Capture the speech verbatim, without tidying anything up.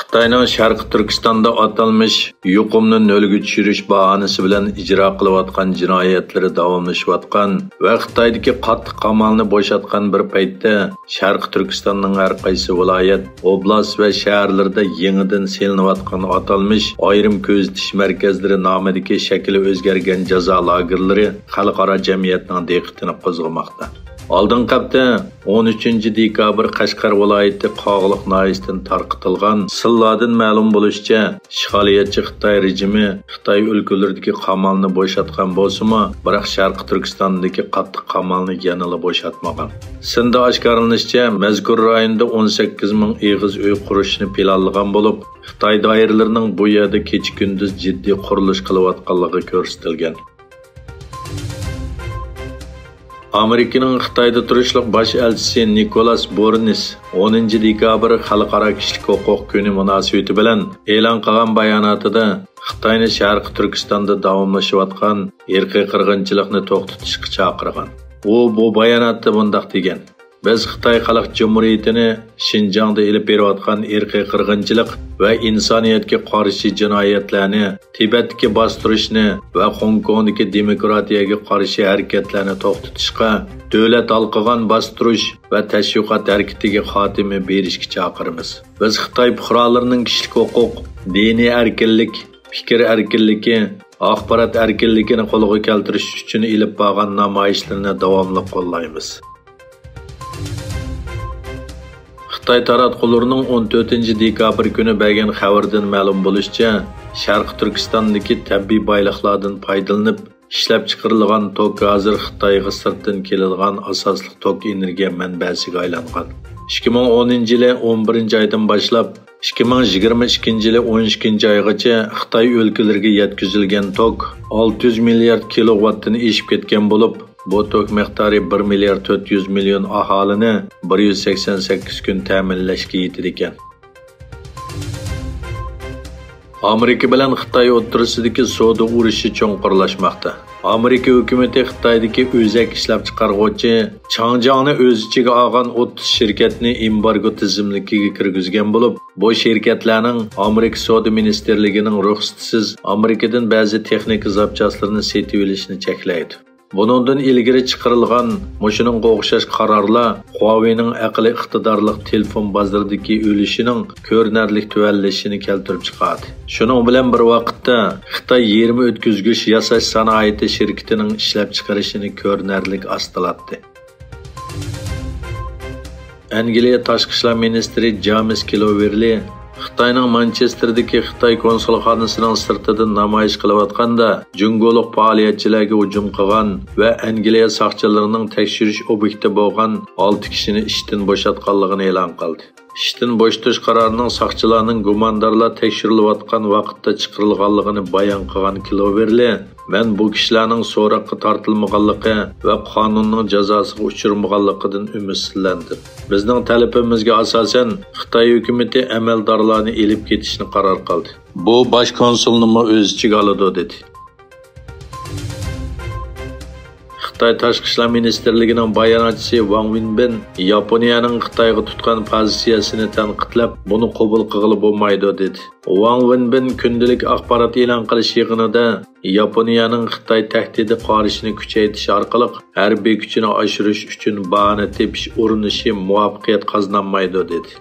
خىتاينىڭ شەرقىي تۈركىستاندا ئاتالمىش يۇقۇمنى نۆلگە چۈشۈرۈش باھانىسى بىلەن ئىجرا قىلىۋاتقان جىنايەتلىرى داۋاملىشىۋاتقان ۋە خىتايدىكى قاتتىق قامالنى بوشاتقان بىر پەيتتە، شەرقىي تۈركىستاننىڭ ھەر قايسى ۋىلايەت، ئوبلاست ۋە شەھەرلىرىدە يېڭىدىن سېلىنىۋاتقان ئاتالمىش ئايرىم كۆزىتىش مەركەزلىرى نامىدىكى شەكلى ئۆزگەرگەن جازا لاگېرلىرى خەلقئارا جەمئىيەتنىڭ دىققىتىنى قوزغىماقتا. ئالدىنقى ھەپتە، ئون ئۈچىنچى دېكابىر، قەشقەر ۋىلايىتى قاغىلىق ناھىيىسىدىن تارقىتىلغان سىللاردىن مەلۇم بولۇشىچە، ئىشغالىيەتچى خىتاي رېجىمى خىتاي ئۆلكىلىرىدىكى قامالنى بوشاتقان بولسىمۇ، بىراق شەرقىي تۈركىستاندىكى قاتتىق قامالنى يەنىلا بوشاتمىغان. سىندا ئاشكارىلىنىشىچە، مەزكۇر رايوندا ئون سەككىز مىڭ ئېغىز ئۆي قۇرۇشنى پىلانلىغان بولۇپ، خىتاي دائىرىلىرىنىڭ بۇ يەردە كېچە-كۈندۈز جىددىي قۇرۇلۇش قىلىۋاتقانلىقى كۆرسىتىلگەن. ئامېرىكىنىڭ خىتايدا تۇرۇشلۇق باش ئەلچىسى نىكولاس بورنىس ئونىنچى دېكابىر خەلقئارا كىشىلىك ھوقۇق كۈنى مۇناسىۋىتى بىلەن ئېلان قىلغان باياناتىدا خىتاينى شەرقىي تۈركىستاندا داۋاملىشىۋاتقان ئىرقىي قىرغىنچىلىقنى توختىتىشقا چاقىرغان. ئۇ بۇ باياناتتا مۇنداق دېگەن: بىز خىتاي خەلق جۇمھۇرىيىتىنى شىنجاڭدا ئېلىپ بېرىۋاتقان ئىرقىي قىرغىنچىلىق ۋە ئىنسانىيەتكە قارشى جىنايەتلەرنى، تىبەتتىكى باستۇرۇشنى ۋە خوڭكوڭدىكى دېموكراتىيەگە قارشى ھەرىكەتلەرنى توختىتىشقا، دۆلەت ھالقىغان باستۇرۇش ۋە تەشۋىقات ھەرىكىتىگە خاتىمە بېرىشكە چاقىرىمىز. بىز خىتاي پۇقرالىرىنىڭ كىشىلىك ھوقۇق، دىنىي ئەركىنلىك، پىكىر ئەركىنلىكى، ئاخبارات ئەركىنلىكىنى قولغا كەلتۈرۈش ئۈچۈن ئېلىپ بارغان نامايىشلىرىنى داۋاملىق قوللايمىز. خىتاي تاراتقۇلىرىنىڭ ئون تۆتىنچى دېكابىر كۈنى بەرگەن خەۋىرىدىن مەلۇم بولۇشىچە، شەرقىي تۈركىستاندىكى تەبىئىي بايلىقلاردىن پايدىلىنىپ ئىشلەپچىقىرىلغان توك ھازىر خىتايغا سىرتتىن كېلىدىغان ئاساسلىق توك ئېنېرگىيە مەنبەسىگە ئايلانغان. ئىككى مىڭ ئونىنچى يىلى ئون بىرىنچى ئايدىن باشلاپ، ئىككى مىڭ يىگىرمە ئىككىنچى يىلى ئون ئىككىنچى ئايغىچە خىتاي ئۆلكىلىرىگە يەتكۈزۈلگەن توك ئالتە يۈز مىليارد كىلوۋاتتىن ئېشىپ كەتكەن بولۇپ، بۇ توك مىقدارى بىر مىليارد تۆت يۈز مىليون ئاھالىنى بىر يۈز سەكسەن سەككىز كۈن تەمىنلەشكە يېتىدىكەن. ئامېرىكا بىلەن خىتاي ئوتتۇرىسىدىكى سودا ئۇرۇشى چوڭقۇرلاشماقتا. ئامېرىكا ھۆكۈمىتى خىتايدىكى ئۆزەك ئىشلەپچىقارغۇچى چاڭجياڭنى ئۆز ئىچىگە ئالغان ئوتتۇز شىركەتنى ئېمبارگو تىزىملىكىگە كىرگۈزگەن بولۇپ، بۇ شىركەتلەرنىڭ ئامېرىكا سودا مىنىستىرلىكىنىڭ رۇخسىتىسىز ئامېرىكىدىن بەزى تېخنىكا زاپچاسلىرىنى سېتىۋېلىشىنى چەكلەيدۇ. بۇنىڭدىن ئىلگىرى چىقىرىلغان مۇشۇنىڭغا ئوخشاش قارارلار خۇاۋېينىڭ ئەقلىي ئىقتىدارلىق تېلېفون بازىرىدىكى ئۈلۈشىنىڭ كۆرۈنەرلىك تۆۋەنلىشىنى كەلتۈرۈپ چىقاردى. شۇنىڭ بىلەن بىر ۋاقىتتا، خىتاي يېرىم ئۆتكۈزگۈچ ياساش سانائىتى شىركىتىنىڭ ئىشلەپچىقىرىشىنى كۆرۈنەرلىك ئاستىلاتتى. ئەنگلىيە تاشقى ئىشلار مىنىستىرى جامېس كىلوۋېرلى خىتاينىڭ مانچېستېردىكى خىتاي كونسۇلخانىسىنىڭ سىرتىدا نامايىش قىلىۋاتقاندا جۇڭگولۇق پائالىيەتچىلەرگە ھۇجۇم قىلغان ۋە ئەنگلىيە ساقچىلىرىنىڭ تەكشۈرۈش ئوبيېكتى بولغان ئالتە كىشىنى ئىشتىن بوشاتقانلىقىنى ئېلان قىلدى. ئىشتىن بوشىتىش قارارىنىڭ ساقچىلارنىڭ گۇماندارلار تەكشۈرۈلۈۋاتقان ۋاقىتتا چىقىرىلغانلىقىنى بايان قىلغان كىلوۋېرلى، مەن بۇ كىشىلەرنىڭ سوراققا تارتىلمىغانلىقى ۋە قانۇننىڭ جازاسىغا ئۈچرىمىغانلىقىدىن ئۈمىدسىزلەندىم. بىزنىڭ تەلىپىمىزگە ئاساسەن، خىتاي ھۆكۈمىتى ئەمەلدارلارنى ئېلىپ كېتىشنى قارار قىلدى. بۇ باش كونسۇلنىمۇ ئۆز ئىچىگە ئالىدۇ، دېدى. خىتاي تاشقى ئىشلار مىنىستىرلىكىنىڭ باياناتچىسى ۋاڭ ۋېنبىن ياپونىيەنىڭ خىتايغا تۇتقان پوزىتسىيەسىنى تەنقىدلەپ، بۇنى قوبۇل قىلغىلى بولمايدۇ، دېدى. ۋاڭ ۋېنبىن كۈندىلىك ئاخبارات ئېلان قىلىش يىغىنىدا ياپونىيەنىڭ خىتاي تەھدىتى قارىشىنى كۈچەيتىش ئارقىلىق ھەربىي كۈچىنى ئاشۇرۇش ئۈچۈن باھانە تېپىش ئۇرۇنۇشى مۇۋەپپەقىيەت قازىنالمايدۇ، دېدى.